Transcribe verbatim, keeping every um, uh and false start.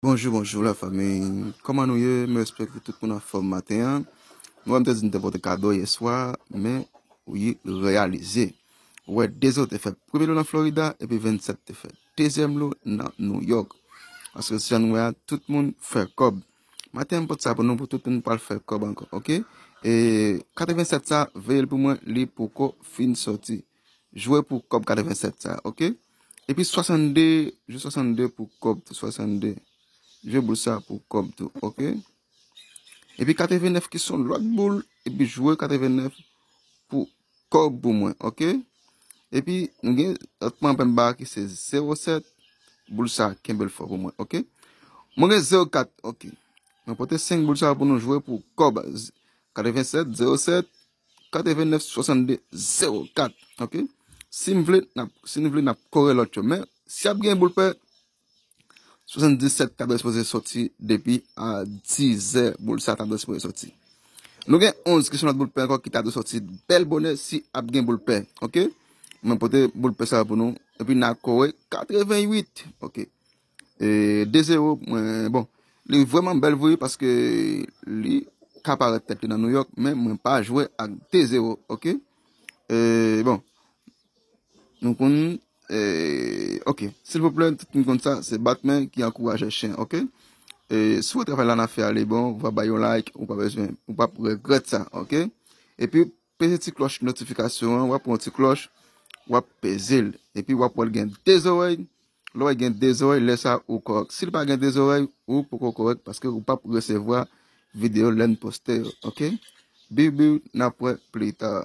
Bonjou, bonjou la fanmi. Kòman nou ye? Mwen espere ke tout moun anfòm maten an. Nou wè m te di n te pote kado yè swa, men ou ye reyalize. Ou wè Dezeo te fè premye lo nan Florida, epi vennsèt te fè dezyèm lo nan New York. Paske jan nou wè a, tout moun fè kòb. Maten an m pote sa pou nou, pou tout moun pral fè kòb ankò, oke? E katrevennsèt sa, veye l pou mwen, li poko fin sòti. Jwe pou kòb katrevennsèt sa, oke? Epi swasannde, jwe swasannde pou kòb tou, swasannde. Jwe boul sa pou kòb tou, oke? Epi katrevennèf ki se yon lòt boul, epi jwe katrevennèf pou kòb pou mwen, oke? Epi nou gen lòt manpèn ba ki se zewo sèt, boul sa kenbe l fò pou mwen, oke? Mwen gen zewo kat, oke? Mwen pote senk boul sa pou nou jwe pou kòb, katrevennsèt, zewo sèt, katrevennèf, swasannde, zewo kat, oke? Si m vle, n ap, si nou vle, n ap kore lòt yo. Men, si ap gen boul pè, swasanndisèt ta dwe sipoze sòti depi a dizè, boul sa ta dwe sipoze sòti. Nou gen onz ki se yon lòt boul pè ankò ki ta dwe sòti bèl bonè si ap gen boul pè, oke? Mwen pote boul pè sa pou nou, epi n a kore katrevenwit, oke? E, de zewo, mwen, bon, li vrèman bèl vre paske li ka parèt tèt li nan New York, men mwen pa jwe ak de zewo, oke? E, bon, nou konn, e, oke, silvouplè, tout moun konn sa, se bat men ki ankouraje chen, oke? E, si w wè travay la n ap fè a li bon, w ap bay yon like, ou pa bezwen, ou p ap regrèt sa, oke? Epi, peze ti klòch notifikasyon an, w ap pran ti klòch, w ap peze l. Epi w ap wè l gen de zòrèy, lè w wè gen de zòrèy, lè sa ou kòrèk. Si l pa gen de zòrèy, ou poko kòrèk paske ou p ap resevwa videyo lè n poste yo, oke? Biw biw, n ap wè pli ta.